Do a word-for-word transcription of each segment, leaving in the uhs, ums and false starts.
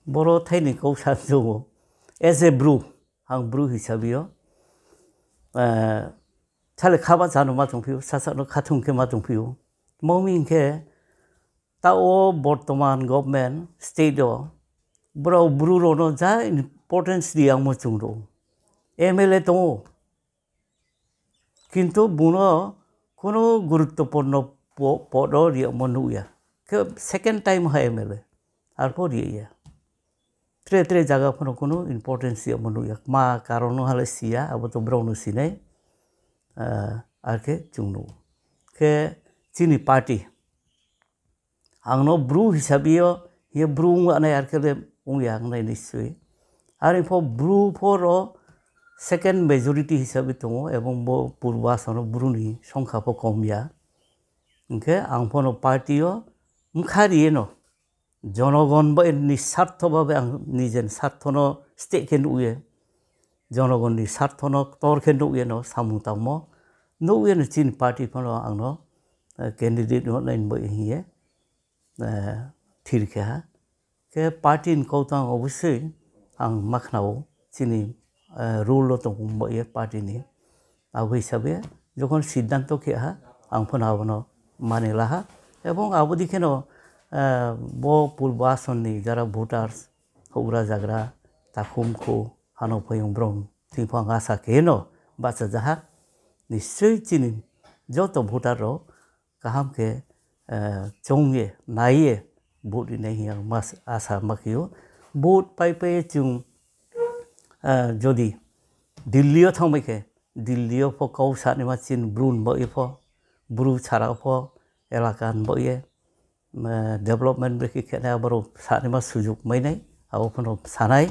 Boro thaini kok sa tongo. As a bru, ang bru hisabe o, eh, sale khaba chano ma tongphio, sasano khathung khe ma tongphio. Momi hinkhe ta o bortoman government state o borok bru rokno ja importance di ang mo chung rwo. M L A tongo. Kintu buno kono guruttopurno po-, podo riyamo nukya. Khe second time ha M L A. Arpho riyaya. Tre tre jaga phano kono importance riyamo nukya. Ma karon no hale siya, abo to borok no sinai. Ah, arkhe chung nugo. Khe chini party. Ang no bru hisabe o, ye bru wng anai arkhe le wng ya wngnai nischoi. Ar pho bru pho ro second majority hisabe tongo, ebong bo purbo Assam no bru ni songkha pho kom ya. Hinkhe ang pho no party o wngkha riye no. Jonogon bai ni sartho babe ang nijen sartho no steh khe nukye. Jonogon ni sartho no ktor khe nukye no samung tangmo. Nukye no chini party phano ang no, eh, candidate no nai bai hiye, eh, thir khe ha. Khe party ni kok tang obosoi ang ma khnao chini, eh, rule o tong bai party ni. Abo hisabe jokhon siddhanto khe ha, ang phano abono mani laha. Ebong abo dikheno, eh, bo purbo Assam ni jara voters, hougra jagra, takhum khu, hano phoyung brom, thwipho ang asa kheno bachajaha. Nischoi chini joto voter rok kaham khe, eh, chongye, naiye, vote rinai hiya ang mas-, asa ma khio. Vote pai pai chung, eh, jodi Delhi o thangbai khe, Delhi o pho kok sanima chini bru ni bagwi pho, bru sara pho, elaka ni bagwi, eh, development bai khe khe nai aborok sanima sujuk mai nai, abo phano sanai.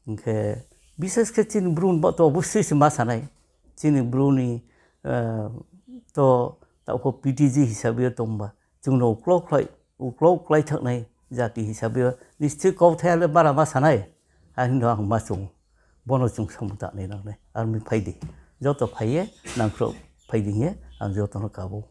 Hinkhe bishes khe chini bru ni bagwi to obosoi se ma sanai. Chini bru ni, eh, to ta pho P T G hisabe tongba. Chwngno uklok khlai, uklok khlai thaknai jati hisabe o nischoi kok thaya le bara ma sanai. Ang hino ang ma chungo. Bono chwng samung tangnai nangnai. Armi phaidi. Joto phaiye nangkhrok phaidi hiye ang jotono kabo.